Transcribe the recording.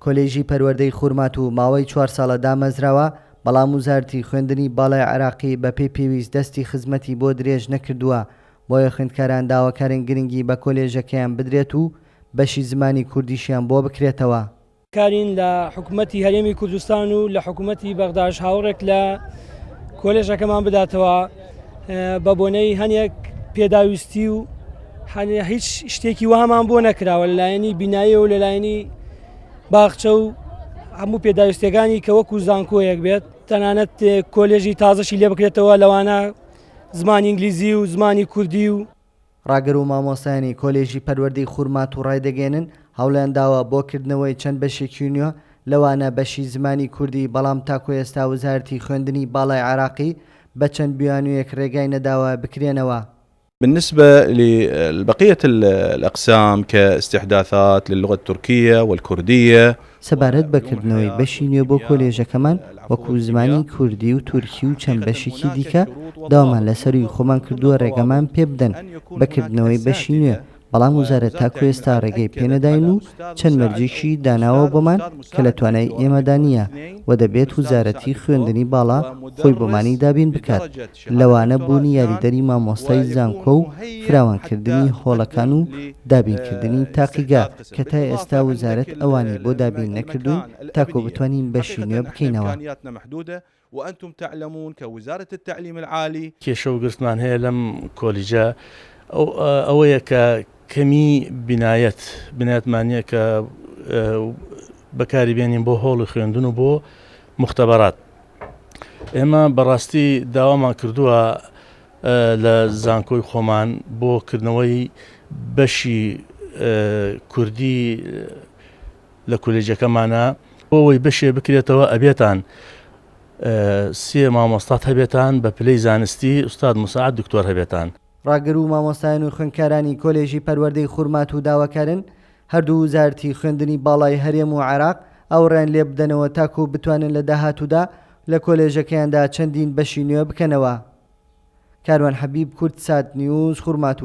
کۆلێژی پەروەردەی خورماتوو ماوەی چوار ساڵە دامەزراوە، بەڵام وزارەتی خوێندنی باڵای عێراقی بەپێی پێویست دەستی خزمەتی بۆ درێژ نەکردووە، بۆیە خوێندکاران داواکارن گرنگی بە کۆلێژەکەیان بدرێت و بەشی زمانی کوردیشیان بۆ بکرێتەوە. کارین لە حکومەتی هەرێمی کوردستان و لە حکومەتی بەغداش هاوڕێک لە کۆلێژەکەمان بداتەوە بە بۆنەی هەنێک پێداویستی و هیچ شتێکی وهامان بۆ نەکراوە لەلایەنی بینایی و لەلایەنی باخچە و هەموو پێداویستەکانی کە وەکو زانکۆیەک بێت تەنانەت کۆلێژی تازەشی لێ بکرێتەوە لەوانە زمانی ئینگلیزی و زمانی کوردی و ڕاگر و مامۆستایانی کۆلێژی پەروەردەی خورماتوو ڕایدەگەیەنن، هەوڵیان داوە بۆ کردنەوەی چەند بەشێکی نوێ، لەوانە بەشی زمانی کوردی، بەڵام تاکو ئێستا وەزارەتی خوێندنی باڵای عێراقی بە چەند بیانوویەک ڕێگای نەداوە بکرێنەوە. بالنسبة لبقية الأقسام كاستحداثات للغة التركية والكردية. سەبارەت بە کردنەوەی بەشی نوێ بۆ کۆلێژەکەمان وەکو زمانی کوردی و تورکی و چەند بەشێکی دیکە، داوامان لە سەرووی خۆمان کردووە رێگەمان پێبدەن بە کردنەوەی بەشی نوێ، بەڵام وزارەت تاکو ئێستا رێگەی پێنەداین و چەند مەرجێکی داناوە بۆمان کە لە توانای ئێمەدا نییە و دەبێت وزارەتی خوێندنی باڵا خۆی بۆمانی دابین بکات. لەوانە بوونی یاریدەری مامۆستای زانکۆ و فراوانکردنی هۆڵەکان و دابینکردنی تاقیگە، کە تا ئێستا وزارەت ئەوانی بۆ دابین نەکردووین تاکو بتوانین بەشی نوێ بکەینەوە. کێشە و گرفتمان هەیە لەم کۆلیجە ئەوەیە کە کەمی بینایەت بنیاتمان نییە کە بەکاری بێنین بۆ هۆڵی خوێندن و بۆ مختبەرات. ئێمە بەڕاستی داوامان کردووە لە زانکۆی خۆمان بۆ کردنەوەی بەشی کوردی لە کولێجەکەمانە بۆەوەی بەشێ بکرێتەوە ئەبێتان سێ مامۆستات هەبێتان بە پلەی زانستی ئوستاد مساعد دکتۆر هەبێتان. ڕاگر و مامۆستایان و خوێندکارانی کۆلێژی پەروەردەی خورماتوو داواکارن هەردوو وزارەتی خوێندنی باڵای هەرێم و عێراق ئاوڕیان لێ بدەنەوە تاکو بتوانن لە داهاتوودا لە کۆلێژەکەیاندا چەندین بەشی نوێ بکەنەوە. کاروان حەبیب، کوردسات نیوز، خورماتوو.